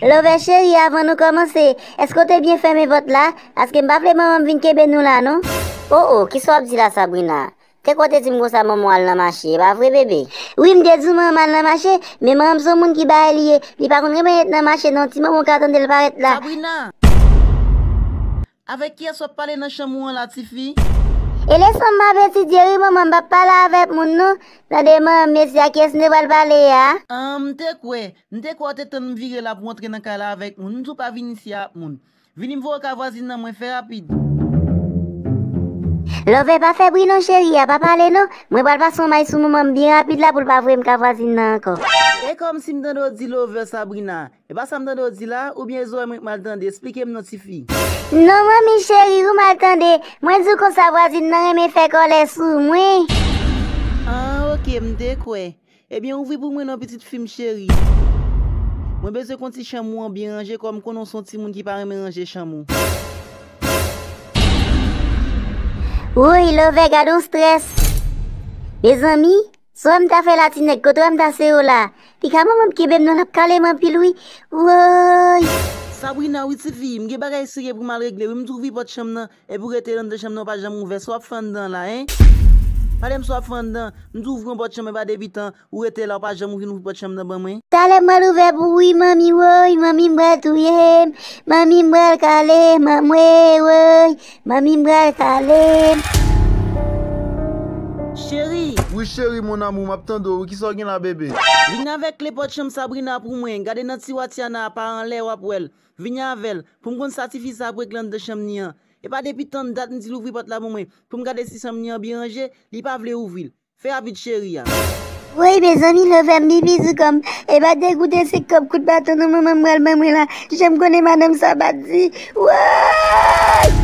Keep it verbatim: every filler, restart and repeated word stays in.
Love cheri, avan nou kòmanse, èske w te byen fèmen pòt la? Paske m pa vle manman m vin kenbe nou la non. O o, kisa w ap di la Sabrina? Te kwè w te di m konsa manman w al nan mache, e pa vre bebe? Wi, m te di w manman m al nan mache, men manman m se yon moun ki bagay li ye. Li pa konn renmen ret nan mache non, ti manman w ka tande l parèt la. Sabrina! Avèk kiyès w ap pale nan chanm ou an la, tifi? E leson m ap etidye wi manman, m p ap pale avèk moun non. Tande manman, mesye a kiyès m te pral pale a? An, m te kwè, m te kwè w te tann m vire la pou w antre nan kay la avèk moun. M di w pa vin isi a ak moun. Vini m voye w kay vwazin nan mwen, fè rapid. Love pa fè bri non cheri, a pa pale non. Mwen pral pase yon may sou manman m byen rapid la pou l pa voye m kay vwazin nan ankò. E kòmsi m tande w di Love Sabrina. E pa sa m tande w di la, oubyen e zòrèy mwen k mal tande? Esplike m non tifi. Non manmi cheri, ou mal tande. Mwen di w konsa vwazin nan renmen fè kòlè sou mwen. An, oke, m te kwè. Ebyen, ouvri pou mwen non pitit fi m cheri. Mwen bezwen konn ti chanm ou an byen ranje, kòm m konnen w se yon timoun ki pa renmen ranje chanm ou. Woy, Love, gad on strès. Mezanmi, sa w wè m ta fè la ti nèg, kote w wè m ta sere w la? Li ka manman m kenbe m non, l ap kale m anpil wi. Woy! Sabrina, wi tifi, m gen bagay serye pou m al regle wi, m di w ouvri pòt chanm nan, epi w rete anndan chanm nan, w pa janm ouvè, sa w ap fè anndan la, en? Pale m sa w ap fè anndan, m di w ouvri yon pòt chanm, e pa depi tan ou rete la, w pa janm vin ouvri pòt chanm nan ban mwen. Talè m pral ouvè pou ou wi, manmi, woy, manmi m pral touye m, manmi m pral kale m, manmwe, woy, manmi m pral kale m. Cheri! Wi cheri, mon amour, m ap tande w wi, kisa w gen la bebe? Vin avèk kle pòt chanm Sabrina pou mwen, gade nan tiwa Tiana a pa anlè, w ap wè l. Vini avè l, pou m konn sa tifi sa ap regle anndan chanm ni an. E pa depi tann dat m di l ouvri pòt la pou mwen, pou m gade si chanm ni an byen ranje, li pa vle ouvri l. Fè rapid cheri a. Woy mezanmi, Love m pipi sou kò m. E pa degoute se kòb kout baton non, manman m pral ban mwen la. Jan m konnen madanm sa pa t di. Woy!